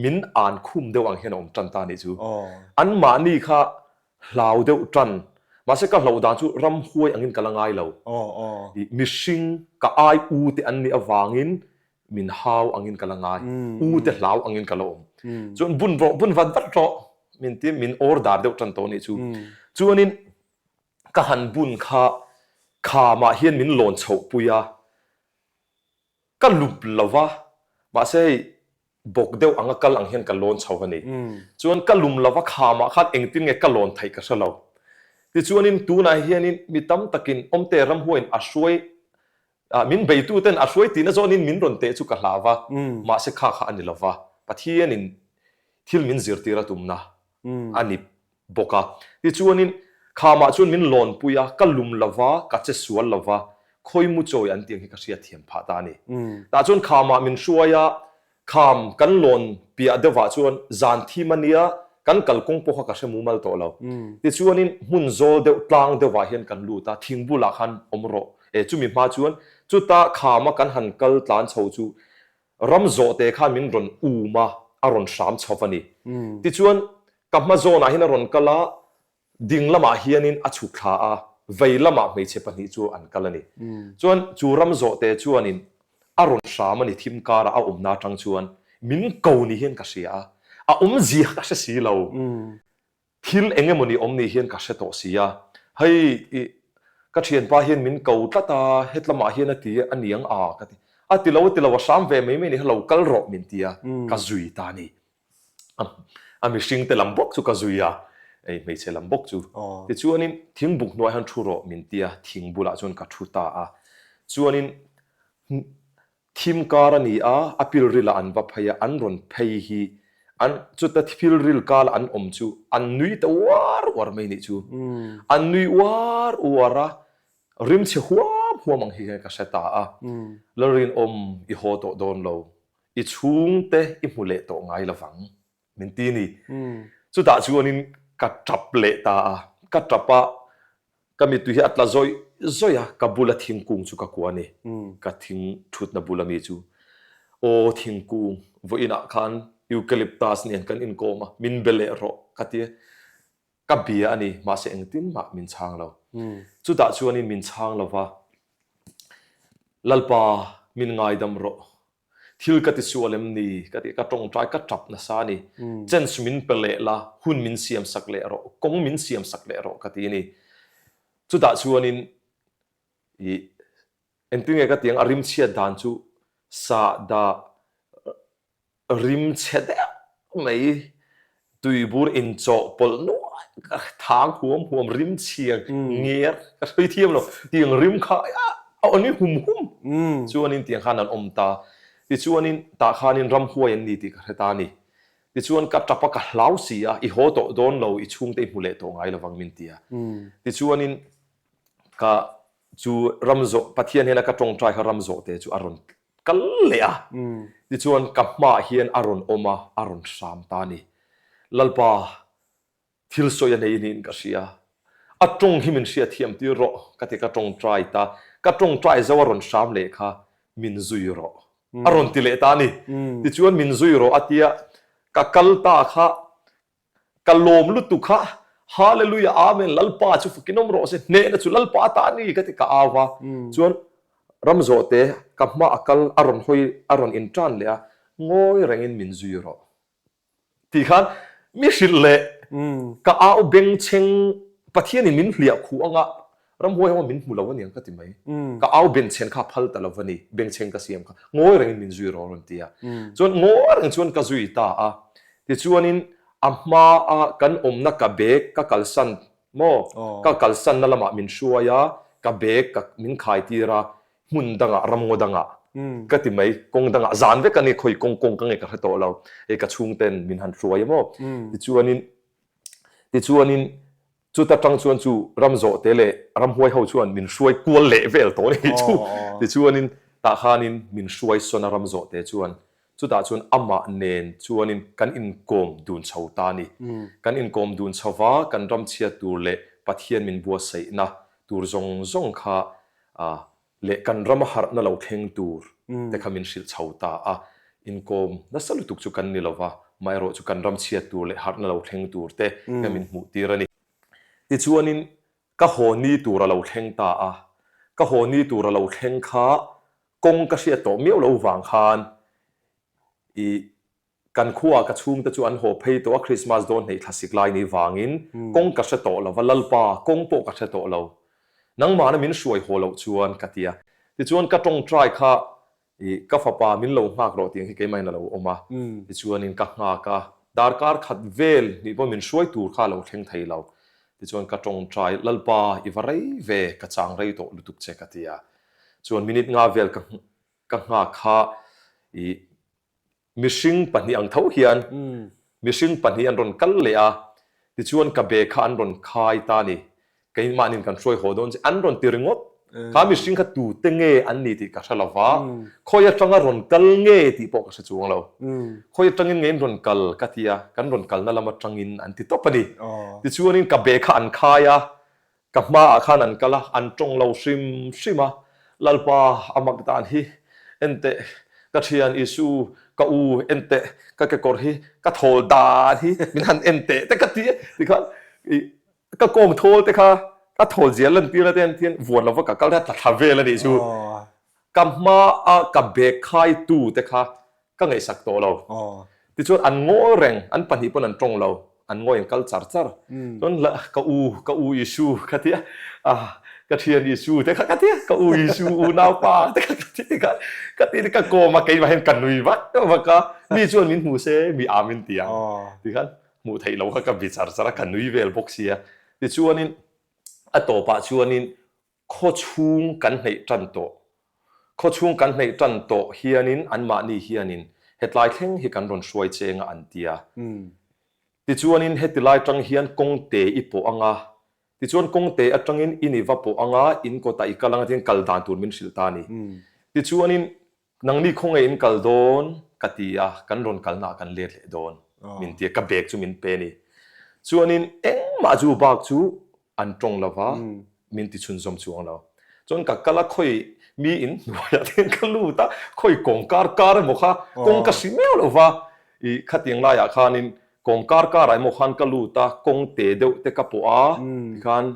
min an khum deuh ang hian a awm ṭan ta a nih chu. Anmahni kha hlau deuh ṭan, mahse ka hlauh dan chu ramhuai angin ka la ngai lo. I mihring ka ai u te an nih avangin min hau angin ka la ngai, u te hlau angin ka la awm. Chuan bun rawh, bun vat vat rawh min ti, min order deuh tan tawh a nih chu. Chuanin ka han bun kha khamah hian min lawn chhoh pui a, ka lup lo va, mahse hei bawk deuh anga kal ang hian ka lawn chho a ni. Chuan ka lum lo va, khamah khan engtin nge ka lawn theih ka hre lo. Tichuanin tunah hianin mi tam takin awmte ramhuaiin a hruai Min beituten a hruai tihna zawnin min rawn teh chu ka hlau va, mahse kha kha a ni lo va, Pathianin thil min zirtir a tumna a ni bawk a. Tichuanin khamah chuan min lawnpui a, ka lum lo va, ka che sual lo va, khawimu chawi an tih ang hi ka hriatthiam phah ta a ni. Tah chuan khamah min hruai a, Kham kan lawn piah deuhah chuan zan thim a nia, kan kalkawng pawh kha ka hre mumal tawh lo. Tichuanin hmun zawl deuh tlang deuhah hian kan lut a, thing bulah khan awm rawh. E chumi hma chuan chuta khama kan han kal tlan chho chu. Ram zawhte khan min rawn um a, a rawn hram chho a ni. Tichuan, ka hma zawnah hian a rawn kal a, ding lamah hianin a chhuk thla a, vei lamah hmeichhe pahnih chu an kal a ni. Chuan, chu ram zawhte chuanin a rawn hram a ni thim karah a awmna atang chuan min ko ni hian ka hria a, a awmzia ka hre si lo. Thil eng emawni awm ni hian ka hre tawh si a, hei i ka thianpa hian min ko tlat a, hetlamah hian a ti a niang a ka ti. A ti lo a ti lo a hram ve mai mai ni kha lo kal rawh min ti a, ka zui ta a ni. A mihring te lam bawk chu ka zui a, ei hmeichhe lam bawk chu. Tichuanin thingbuk hnuai hian thu rawh min ti a, thing bulah chuan ka thu ta a. Chuanin Thim kar a ni a, a pilril ah an va phei a, an rawn phei hi an chuta pilril kal an awm chu an nui ta uar uar mai nih chu. An nui uar uar a, rimchhe huam huam ang hi hian ka hre ta a, Lalrinawm i haw tawh dawn lo, i chhungte i hmu leh tawh ngai lovang. Min ti ni. Chutah chuanin ka tap leh ta a, ka tap a, ka mittui hi a tla zawih zawih a, ka bula thingkung chu ka kua a ni, ka thing thutna bula mi chu. Aw thingkung, vawiinah khan eucalyptus nen kan inkawm a, min be leh rawh ka ti a. Ka bia a ni, mahse engtin mah min chhang lo. Chutah chuanin min chhang lo va, Lalpa, min ngaidam rawh. Thil ka ti sual em ni? Ka ti, ka tawngtai ka tap nasa a ni. Chance min pe leh la, hun min siam sak leh rawh, kawng min siam sak leh rawh ka ti a ni. Chutah chuanin i engtin nge ka ti ang, a rimchhiat dan chu sahdah Rim chhe deuh mai, tuibur inchawhpawlh nuai ka thang huam huam rim chhia nger ka sawi thiam lo, tiang rim kha a awni hum hum chuanin tiang khan an awm ta. Tichuanin tah khanin ramhuai an ni tih ka hre ta a ni. Tichuan ka tap a ka hlau si a, i haw tawh dawn lo, i chhungte i hmu leh tawh ngai lovang min ti a. Tichuanin ka chu ram zawh Pathian hian a ka tawngtai kha ram zawh te chu a rawn kal leh a, tichuan ka hmaah hian a rawn awm a, a rawn hram ta a ni. Lalpa, thil sawi a nei niin ka hria. A tawng hi min hriatthiam tir rawh, ka ti ka tawngtai ta. Ka tawngtai zo a rawn hram leh kha, min zui rawh, a rawn ti leh ta a ni. Tichuan min zui rawh a tia, ka kal ta kha Ka lawm lutuk a, Hallelujah Amen Lalpa chu fakin awm rawh se, hnehna chu Lalpa ta a ni ka ti ka au a, chuan Ramzawhte ka hma a kal a rawn hawi a rawn in tan leh a, ngawi rengin min zui rawh tih khan mi hrilh leh ka au bengchheng Pathianin min hliah khuh anga Ramhuai ho min hmu lo aniang ka ti mai. Ka au bengchhen kha phal ta lo va ni, bengchheng ka siam kha ngawi rengin min zui rawh a rawn ti a. Chuan ngawi reng chuan ka zui ta a. Tichuanin a hma a kan awmna ka bag ka kalsan maw, ka kalsanna lamah min hruai a, ka bag ka min khai tir a, hmun dangah ramngaw dangah ka ti mai, kawng dangah zan vek a ni, khawi kawng kawng ka nge ka hre tawh lo, hei ka chhungten min han hruai a maw. Tichuanin tichuanin Chuta tang chuan chu ram zawhte leh ramhuai ho chuan min hruai kual leh vel tawh a nih chu. Tichuanin tah khanin min hruai sawn a ram zawhte chuan chutah chuan amah nen chuanin kan inkawm dun chho ta a ni. Kan inkawm dun chho va, kan ram chhiat tur leh Pathian min buatsaihna tur zawng zawng kha leh kan rama harhna lo thleng tur te kha min hrilh chho ta a, inkawm nasa lutuk chu kan ni lo va, amaherawh chu kan ram chhiat tur leh harhna lo thleng tur te kha min hmuh tir a ni. Tichuanin ka haw ni tur a lo thleng ta a, ka haw ni tur a lo thleng kha kawng ka hriat tawh miau lo vang khan i Kan khuaah ka chhungte chu an haw phei tawh a, Christmas dawn hneih thlasik lai ni vangin kawng ka hre tawh lo va, Lalpa, kawng pawh ka hre tawh lo. Nangmahna min hruai haw loh chuan ka ti a. Tichuan ka tawngtai kha i ka fapa min lo nghak rawh tih ang hi keimahin a lo awm a. Tichuanin ka nghak a, darkar khat vel hnih pawh min hruai tur kha a lo thleng thei lo. Tichuan ka tawngtai, Lalpa, i va rei ve, ka chang rei tawh lutuk che ka ti a. Chuan minute nga vel ka ka nghak kha i Mihring pahnih ang tho hian mihring pahnih an rawn kal leh a, tichuan ka bag kha an rawn khai ta a ni. Keimahnin kan hruai haw dawn che an rawn ti ringawt. Kha mihring kha tute nge an ni tih ka hre lo va, khawi atanga rawn kal nge tih pawh ka hre chuang lo. Khawi atangin nge in rawn kal ka ti a, kan rawn kalna lam atangin an ti tawp a ni. Tichuanin ka bag kha an khai a, Ka hmaah khan an kal a, an tawng lo hrim hrim a, Lalpa a mak dan hi en teh. Ka thian Isu, ka u en teh, ka kekawr hi ka thawl dan hi min han en teh te ka ti a, tikhan ih ka kawng thawl te kha ka thawl zia lan tir a te hian vuan lova ka kal te tla thla vel a nih chu. Ka hma a ka bag khai tu te kha ka ngaihsak tawh lo. Tichuan an ngawi reng, an pahnih pawn an tawng lo, an ngawi an kal char char. Chuan la ka u, ka u Isu ka ti a, ah ka thian Isu te kha ka ti a, ka u Isu unaupa te kha ka ti tikha ka ti ka kawm a keimah hian ka nui vak vak a, mi chuan min hmu se mi am in ti ang tikhan hmuh theih loh kha ka bi char char a, ka nui vel bawk sia. Tichuanin a tawpah chuanin Khaw chhung kan hneih tan tawh. Khaw chhung kan hneih tan tawh hianin anmahni hianin hetlai thleng hi kan rawn hruai cheng a an ti a. Tichuanin heti lai tang hian kawngte i pawh anga, tichuan kawngte atangin in i va pawh anga in kawtah i kal anga tiin kal dan tur min hrilh ta a ni. Tichuanin Nangni khawngaih in kal dawn ka ti a, kan rawn kalnaah kan let leh dawn min ti a, ka bag chu min pe a ni. Chuanin engmah chu bak chu an tawng lo va, min ti chhunzawm chuang lo. Chuan ka kal a, khawi mi in hnuaiah te hian ka lut a, khawi kawng kar kar emaw kha kawng ka hri miau lo va, ih khatiang laiah khanin kawng kar karah emaw khan ka lut a, kawng te deuh te ka pawh a, tikhan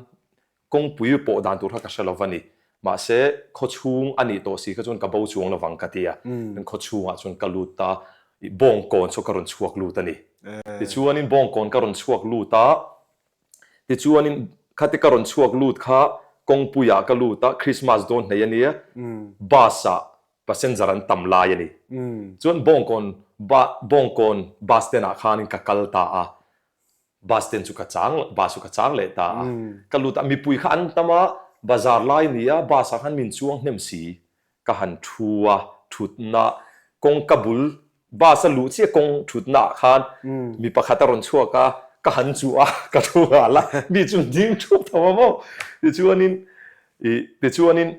Kawngpui pawh dan tur kha ka hre lo va ni. Mahse, khaw chhung a nih tawh si kha chuan ka bo chuang lo vang ka ti a. Kan khaw chhungah chuan ka lut ta, ih Bawngkawn chu ka rawn chhuak lut a ni. Tichuanin Bawngkawn ka rawn chhuak lut a, tichuanin khati ka rawn chhuak lut kha kawngpuiah ka lut a, Christmas dawn hnei a nia, bus-ah passenger an tam lai a ni. Chuan Bawngkawn Bawngkawn bus stand-ah khanin ka kal ta a, Bus ten chu ka chang bus chu ka chang leh ta a, ka lut a, mipui kha an tam a, bazar lai ni a, bus ah khan min chuang hnem si, ka han thu a, thutna kawngka bul bus a luh chiah kawng thutna ah khan mi pakhat a rawn chhuak a, ka han chuh a, ka thu nghal a, mi chu ding thup tho a maw, tichuanin ih tichuanin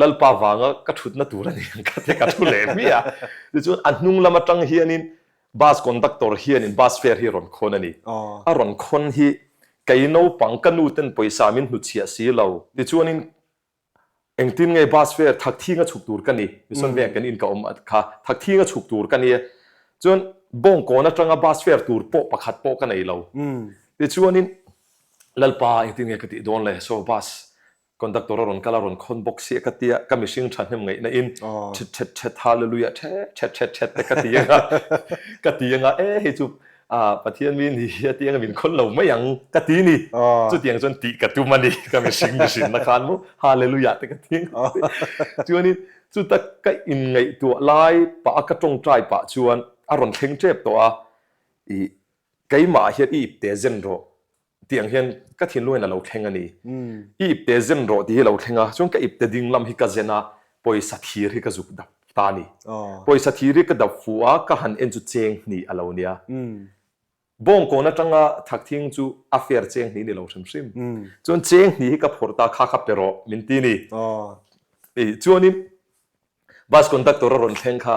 Lalpa vanga ka thutna tur a ni ang ka ti ka thu leh hmiah a. Tichuan a hnung lam atang hianin bus conductor hianin bus fare hi a rawn khawn a ni. A rawn khawn hi kei naupang ka nu ten pawisa min hnutchhiah si lo. Tichuanin engtin nge bus fare thakthing a chhuk tur ka ni, Mission Veng kan in ka awm kha thakthing a chhuk tur ka nia. Chuan Bawngkawn atanga bus fare tur pawh pakhat pawh ka nei lo. Tichuanin Lalpa engtin nge ka tih dawn le saw bus Conductor a rawn kal a rawn khawn bawk si a ka tia, ka mihring thahnem ngaihna in thet thet thet hallelujah thet thet thet thet te ka ti anga ka ti anga e hei chu ah Pathian mi ni hi a ti anga min khawn lo mai ang ka ti ni. Chutiang chuan tih ka tum a ni ka mihring mihrinna khan maw hallelujah te ka ti anga chuanin chuta ka inngaihtuah lai pah a ka tawngtai pah chuan a rawn thleng tep tawh a ih keimah hian i ipte zen rawh Tiang hian ka thinlung in a lo thleng a ni. I ipte zen rawh tih hi a lo thleng a, chuan ka ipte ding lam hi ka zen a, pawisa thir hi ka zuk dap ta a ni. Pawisa thir hi ka dap fuh a, ka han en chu cheng hnih a lo nia. Bawngkawn atanga thakthing chu a fair cheng hnih ni lo hrim hrim. Chuan cheng hnih hi ka phawrh ta, kha kha pe rawh min ti ni. Chuanin Bus conductor a rawn thleng kha,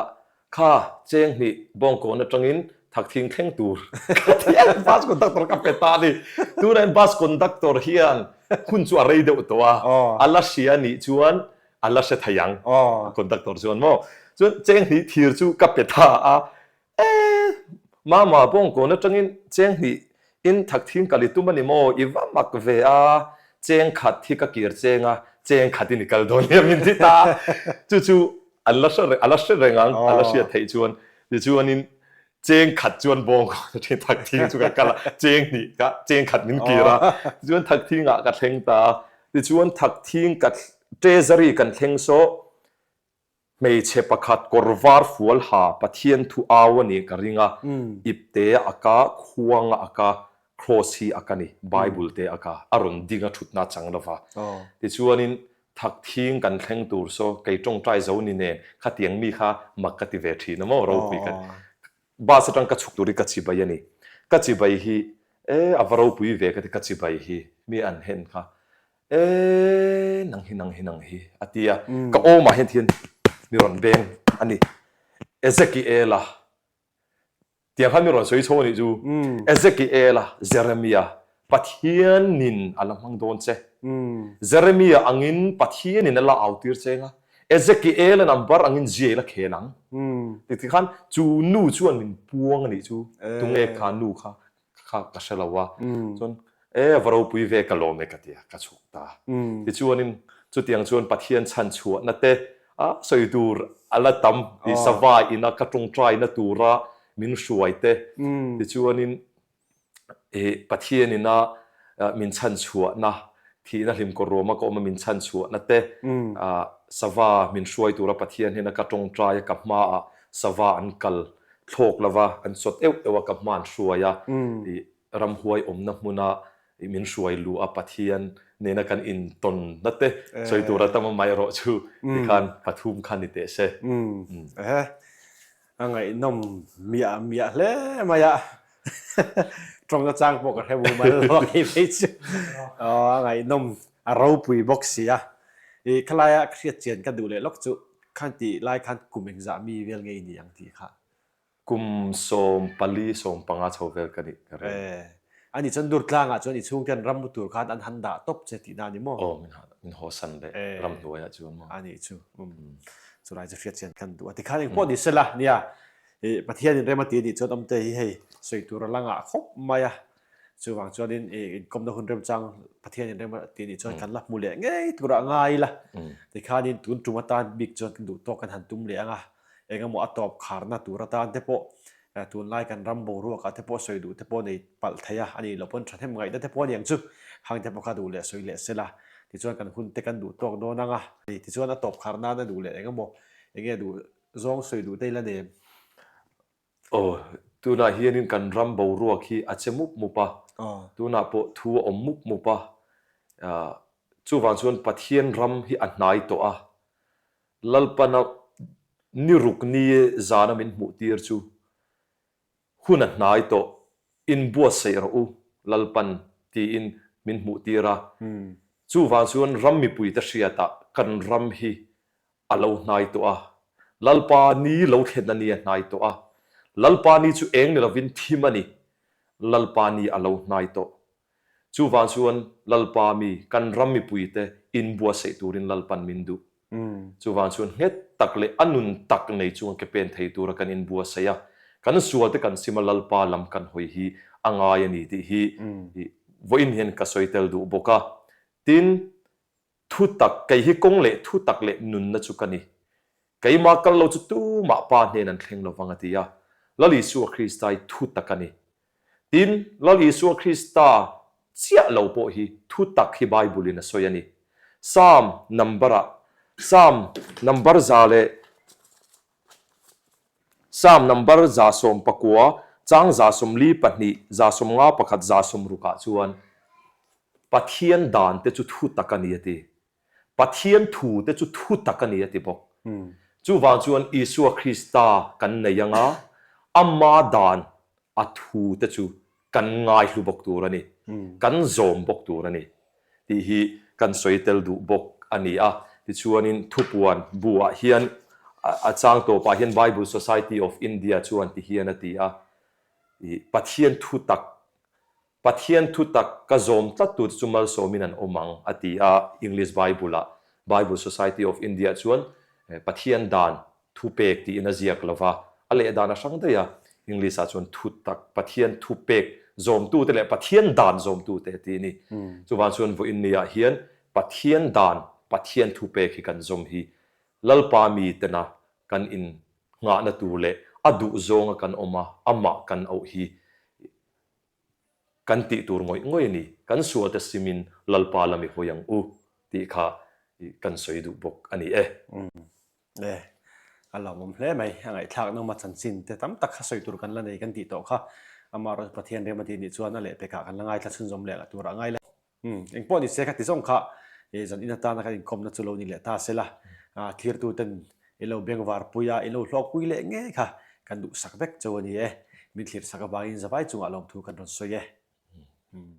kha cheng hnih Bawngkawn atangin Thakthing thleng tur ka ti a, bus conductor ka pe ta a ni. Tunah hian bus conductor hian hun chu a rei deuh tawh a, a la hria nih chuan a la hre thei ang, conductor chuan maw. Chuan cheng hnih thir chu ka pe ta a, E! Mama, Bawngkawn atangin cheng hnih in Thakthing kal i tum a ni maw? I va mak ve a, cheng khat hi ka kir cheng a, cheng khat in i kal dawn nia min ti ta. Chu chu an la hre reng, a la hre reng ang, a la hriat theih chuan. Tichuanin cheng khat chuan Bawngkawn atangin Thakthing chu ka kal a, cheng hnih ka, cheng khat min kir a. Tichuan Thakthingah ka thleng ta a, tichuan Thakthing ka Treasury kan thleng saw, Hmeichhe pakhat kawr var fual ha Pathian thu au a nih ka ring a, ipte a ka, khuang a ka, cross hi a ka ni, Bible te a ka, a rawn ding a thutna chang lova. Tichuanin thakthing kan thleng tur saw kei tawngtai zo ni nen khatiang mi kha mak ka ti ve thin a maw ropui ka Bus atang ka chhuk tur hi ka chibai a ni. Ka chibai hi e a va ropui ve ka ti ka chibai hi mi an hen kha E nang hi nang hi nang hi a ti a, ka awmah hian thian mi rawn beng a ni. Ezekiela tiang khan mi rawn sawi chho a nih chu. Ezekiela, Jeremia, Pathianin a la hmang dawn che. Jeremia angin Pathianin a la au tir cheng a. Ezekiel-a number angin ziai la khel ang. Ti khan chu nu chuan min puang a nih chu, tunge kha nu kha kha ka hre lo a. Chuan e va ropui ve ka lawm e ka ti a, ka chhuk ta. Tichuanin chutiang chuan Pathian chhan chhuahna te a sawi tur a la tam tih sava ina ka tawngtaina tura min hruai te. Tichuanin I Pathian ina min chhan chhuahna, thihna hlimkaw ruama ka awm a min chhan chhuahna te, sava min hruai tura Pathian hian a ka tawngtai a, ka hmaah sava an kal thlawk lova, an chawt euh euh a, ka hma an hruai a, i ramhuai awmna hmuna min hruai luh a Pathian nena kan intawnna te sawi tura tam a mai erawh chu tikhan pathum kha ni teh se. A ngaihnawm miah miah hle mai a, tawng na chang pawh ka hre bu mai lo a kei phei chu. Aw a ngaihnawm a ropui bawk si a. I khalaia ka hriat chian ka duh leh lawk chu khan tih lai khan kum engzah mi vel nge i ni ang tih kha. Kum 14, 15 chho vel ka nih ka ring. E, ani chuan Durtlangah chuan i chhungten ram mu tur khan an han dah tawp che tihna a ni maw? Aw, min min hawsan leh ramhnuaiah chuan maw? A nih chu. Chulai chu hriat chian kan duh a. Tikhan engpawh ni sela nia, i Pathianin rem a ti anih chuan awmte hi hei sawi tur a la ngah khawp mai a. Chuvang chuanin i inkawmna hun remchang Pathianin rem a ti anih chuan kan la hmu leh ngei turah ngai ila. Tikhanin tun tum atan bik chuan kan duh tawk kan han tum leh ang a. Engemaw a tawp kharna tur atan te pawh tunlai kan ram boruakah te pawh sawi duh te pawh nei palh thei a, a nih loh pawn thahnem ngaihna te pawh a ni ang chu. Hang te pawh kha duh leh sawi leh sela, tichuan kan hun te kan duh tawk dawn ang a. Tichuan a tawp khar nan a duh leh eng emaw, enge duh zawng sawi duh te ila nem. Aw, tunah hianin kan ram boruak hi a che mup mup a, tunah pawh thu a awm mup mup a, chuvang chuan Pathian ram hi a hnai tawh a, Lalpana ni ruk ni zana min hmuh tir chu hun a hnai tawh, inbuatsaih rawh u Lalpan tiin min hmuh tir a. Chuvang chuan ram mipuite hriatah kan ram hi a lo hnai tawh a, Lalpa ni lo thlenna ni a hnai tawh a, Lalpa ni chu eng ni lovin thim a ni, Lalpa ni a lo hnai tawh. Chuvang chuan Lalpa mi, kan ram mipuite inbuatsaih turin Lalpan min duh. Chuvang chuan nghet tak leh a nun tak nei chunga ke pen thei tura kan inbuatsaih a, kan sualte kan sim a Lalpa lam kan hawi hi a ngai a ni tih hi vawiin hian ka sawi tel duh bawk a. Tin, Thutak, kei hi kawng leh thutak leh nunna chu ka ni. Keimah kal lo chu tumah Pa hnen an thleng lo vang a ti a. Lal Isua Krista hi thutak a ni. Tin, Lal Isua Krista chiah lo pawh hi thutak hi Bible-in a sawi a ni. Psalm number-ah, Psalm number za leh Psalm number 119, chang 142, 151, 160 ah chuan Pathian dan te chu thu tak a ni a ti. Pathian thu te chu thu tak a ni a ti bawk. Chuvang chuan Isua Krista kan nei anga ama dan a thu te chu kan ngaihlu bawk tur a ni, kan zawm bawk tur a ni tih hi kan sawi tel duh bawk a ni a. Tichuanin thupuan buah hian a chang tawpah hian Bible Society of India chuan ti hian a ti a, Pathian thu tak Pathian thu tak ka zawm tlat tur chu malsawmin an awm ang, a ti a. English Bible-ah Bible Society of India chuan Pathian dan thu pek tiin a ziak lo va, a leh dan a hrang daih a. English-ah chuan thu tak, Pathian thu pek zawmtute leh Pathian dan zawmtute a ti a ni. Chuvang chuan vawiin niah hian Pathian dan, Pathian thu pek hi kan zawm hi Lalpa mitena kan innghahna tur leh a duhzawnga kan awm a, amah kan auh hi Kan tih tur ngawih ngawih a ni, kan sualte simin Lalpa lam i hawi ang u tih kha kan sawi duh bawk a ni e. E, a lawmawm hle mai, a ngaihthlak nawma chanchin te tam tak kha sawi tur kan la nei kan tih tawh kha, amaherawhchu Pathian rem a tih nih chuan a lehpekah kan la ngaithla chhunzawm leh tur a ngai la. Umm, engpawh ni se kha ti zawng kha i zan in atana kan inkawmna chu lo ni leh ta se la, thirtuten i lo bengvarpui a, i lo hlawkpui leh ngei kha kan duhsak vek cho a ni e. Min thlirsak avangin zavai chungah lawmthu kan rawn sawi e. Umm.